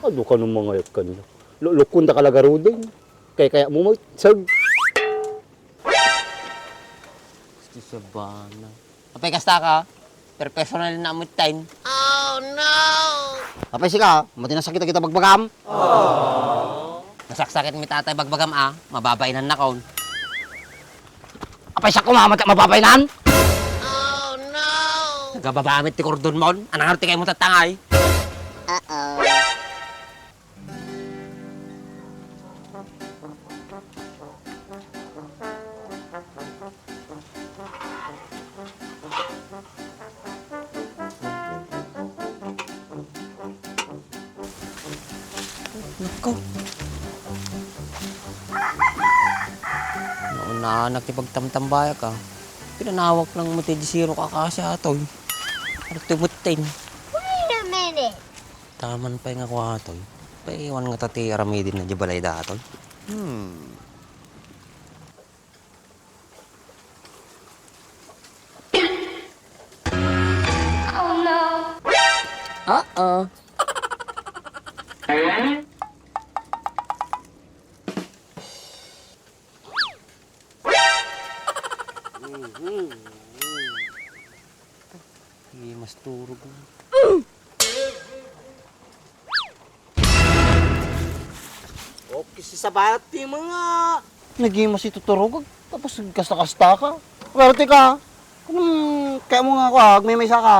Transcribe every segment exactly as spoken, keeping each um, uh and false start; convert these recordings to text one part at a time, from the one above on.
Adu ka no mangayat kaniak. Lu-, lukon da ka la garuden. Kay kaya mo magsag. Gusto siya bana. Apay kasta ka? Per personal na mo time. Oh no! Apay sika, mati nasakit dagiti bagbagam? Nasaksakit mi tatay bagbagam a, mababainannakon. Apay siak koma, mati mababainan? Oh no! Nagababamit ti kordon mon, anang arti kay mo tatangay? Uh-oh. Nako. Naunaan ti pagtamtambayak, a. Pinanawak lang mo ti di sirok a kasi atoy. Arto mutten. Wait a minute. Taman pay nga kuwatoy. Paiwan nga ta ti aramidin na di balay datoy. Hmm. Oh no! Uh-oh. Sige, mas turog na. Okay, si sabayat ti mga. Naging mas ituturog, tapos kasta-kasta ka. Pero tika, kung kaya mo nga ako, agmaymaysa ka.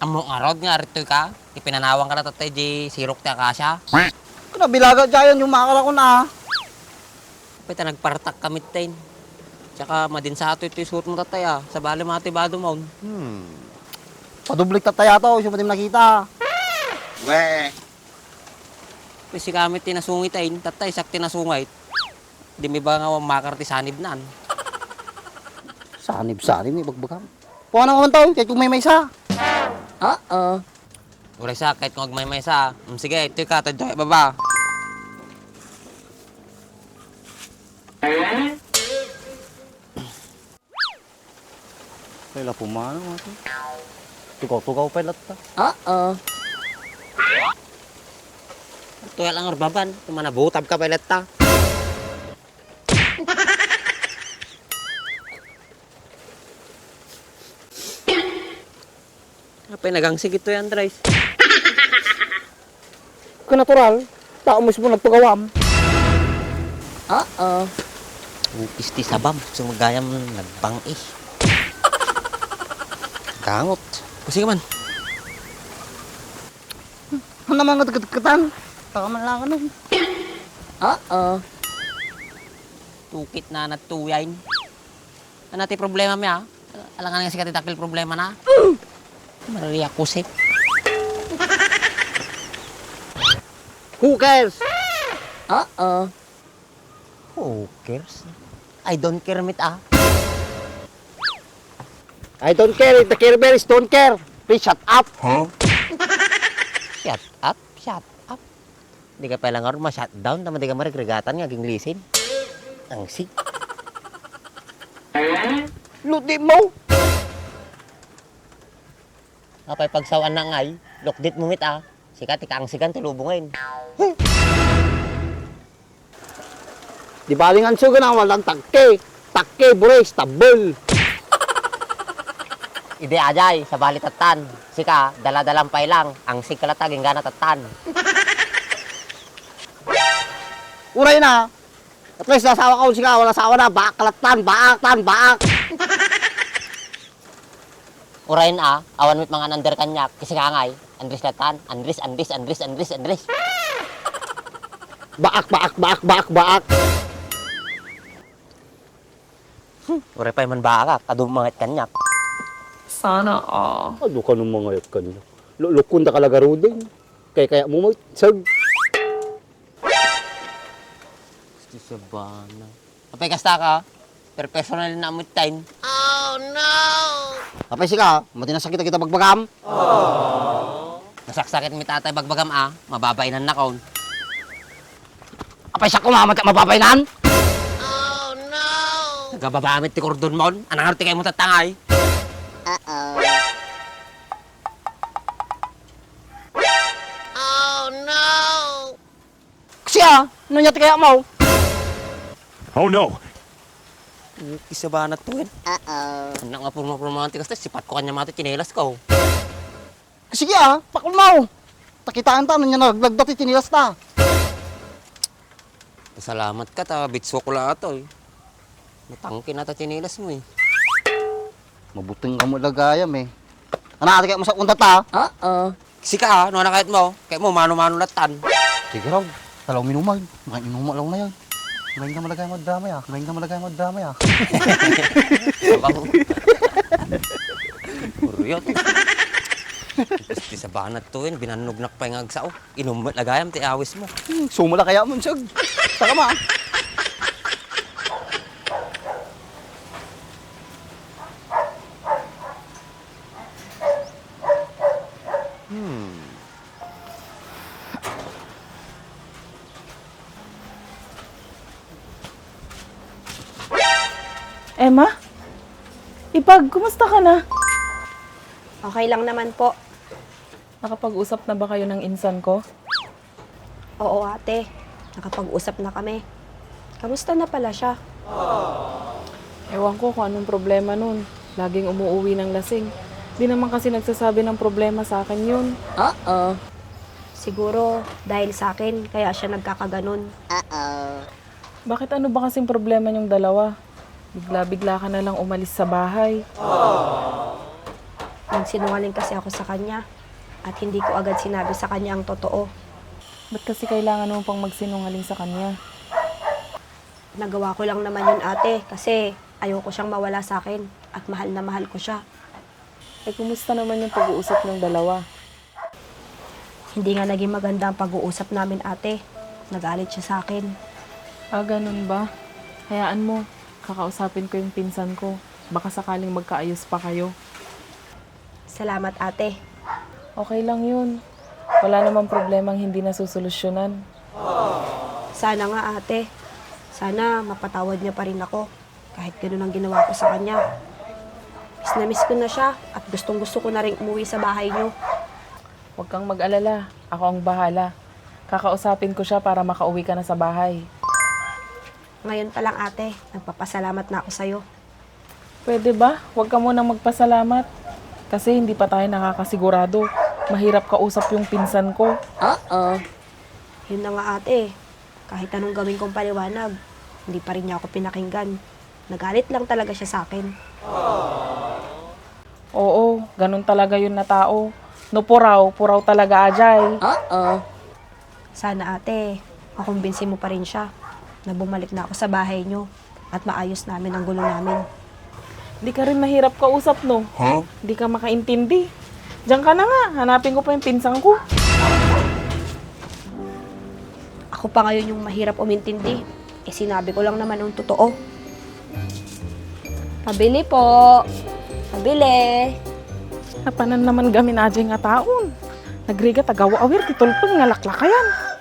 Ammo ngarud nga aritoy ka, ipinanawang ka na tatay di sirok ti akasya. Kanabilaga dyan yung makarakon ah. Pwede nagpartak kami, ten. Tsaka madin sa ato ito'y suot mo tatay, ah. Sabali mga tibado mo. Hmm. Padublik tatay ato, isu mo di nakita. We. Pwede si kami tinasungit, ay. Tatay, sak tinasungit. Di mi ba nga makar ti sanib naan? Sanib, sanib, ni bagbagam. Kuha na naman tayo, kahit kung may maysa. Oo. Uray sa, kahit kung may maysa. Mm, sige, ito'y ka, ito'y baba. Kaya pumanaw, ate. Tugaw-tugaw pa latta. Oo. Ito lang arbaban, tumanabutab ka pa latta. Apay nagangsig itoy, Andres? Ka natural, tao mismo nagpagawam. Oo. Upis ti sabam, sumagayam nagbang-i. Gangot. Kasi ka man. Ano naman nga tagkatagkatan? Taka man lang ano. Oo. Tukit na natuyain. Ano ti problema mi, ah? Alangan nga sikat ti dakkel problema na. Maria Kusip. Who cares? Oo. Who cares? I don't care, mit, ah. I don't care if the Care Bears don't care. Please shut up. Huh? Shut up, shut up. Di ka pala nga ma-shutdown, tama di ka marigregatan nga aginglisin. Angsig. Ludi mo! Apay pagsaw-an na ngay, lukdit mo mit, ah. Sika, ti kaangsigan, ti lubongen. Di bali nga ansugan ang walang tagke. Tagke, buris, tabel. Idi ajay, sabali tattan. Sika, dala-dalam pay lang. Angsig ka latta, inggana tattan. Uray na. At least, nasawa ka, sika, wala asawa na. Baak ka lattan, baak, tan, baak. Uray na, awan met mangan under kaniak, kisika ngay. Andres lattan, Andres, Andres, Andres, Andres, Andres. Baak, baak, baak, baak, baak. Hmm, uray pay man baak, adu mangayat kaniak. Sana all. Adu ka no mangayat kaniak. Lu-, lukon da ka la garuden. Kay kaya mo magsag. Gusto siya bana. Apay kasta ka? Per personal na mo time. Oh no! Apay sika, mati nasakit dagiti bagbagam? Nasaksakit mi tatay bagbagam a, mababainannakon. Apay siak koma, mati mababainan? Oh no! Nagababamit ti kordon mon, anang arti kay mo tatangay? Uh-oh. Ano nya ti kayatmo? Oh no! Ti sabana to, eh. Uh-oh. Anak nga purma-purma ti kasta, sipat ko kanya mati tsinelas ko. Sige, ah, pakulmaw. Ta kitaenta no nya nalaglag dati tsinelas ta. Pasalamat ka ta, bitso ko la ato, eh. Natangke na ta tsinelas mo, eh. Mabuteng ka mo lagayam, eh. Ana, ati kayatmo sa unda ta? Oo. Sika, ah, no, ana kayatmo? Kayatmo, mano-mano latan. Sige raw, talaw minumag. Mga inuma law na yan. Main ka malagay mo drama ya. Main ka malagay mo drama ya. Sabang. Kuriyot. Ti sabana to, eh, binannognak pay nga agsao. Inum met lagayam ti awis mo. Hmm, sumala kaya mo, siyag. Taka ma. Hmm. Emma? Ipag, kumusta ka na? Okay lang naman po. Nakapag-usap na ba kayo ng insan ko? Oo, ate. Nakapag-usap na kami. Kamusta na pala siya? Ewan ko kung anong problema nun. Laging umuuwi ng lasing. Di naman kasi nagsasabi ng problema sa akin yun. Oo. Siguro dahil sa akin, kaya siya nagkakaganon. Oo. Bakit, ano ba kasing problema niyong dalawa? Bigla-bigla ka na lang umalis sa bahay. Nagsinungaling kasi ako sa kanya at hindi ko agad sinabi sa kanya ang totoo. Ba't kasi kailangan mo pang magsinungaling sa kanya? Nagawa ko lang naman yun, ate, kasi ayoko siyang mawala sa akin at mahal na mahal ko siya. Eh, kumusta naman yung pag-uusap ng dalawa? Hindi nga naging maganda ang pag-uusap namin, ate. Nagalit siya sa akin. Ah, ganun ba? Hayaan mo. Kakausapin ko yung pinsan ko. Baka sakaling magkaayos pa kayo. Salamat, ate. Okay lang yun. Wala namang problemang hindi nasusolusyonan. Sana nga, ate. Sana mapatawad niya pa rin ako. Kahit ganun ang ginawa ko sa kanya. Miss na miss ko na siya at gustong gusto ko na rin umuwi sa bahay niyo. Huwag kang mag-alala. Ako ang bahala. Kakausapin ko siya para makauwi ka na sa bahay. Ngayon pa lang, ate, nagpapasalamat na ako sa'yo. Pwede ba? Huwag ka munang magpasalamat. Kasi hindi pa tayo nakakasigurado. Mahirap kausap yung pinsan ko. Oo. Yun na nga, ate. Kahit anong gawin kong paliwanag, hindi pa rin niya ako pinakinggan. Nagalit lang talaga siya sa akin. Oo, ganun talaga yun na tao. No puraw, puraw talaga, ajay. Oo. Sana, ate, makumbinsi mo pa rin siya na bumalik na ako sa bahay niyo at maayos namin ang gulo namin. Di ka rin mahirap kausap, no? Huh? Di ka makaintindi. Diyan ka na nga, hanapin ko pa yung pinsan ko. Ako pa ngayon yung mahirap umintindi. Eh, sinabi ko lang naman yung totoo. Pabili po. Pabili. Napanan naman gamin ajay nga taon. Nagrigat agaw-awir ti tulpeng nga laklakayan.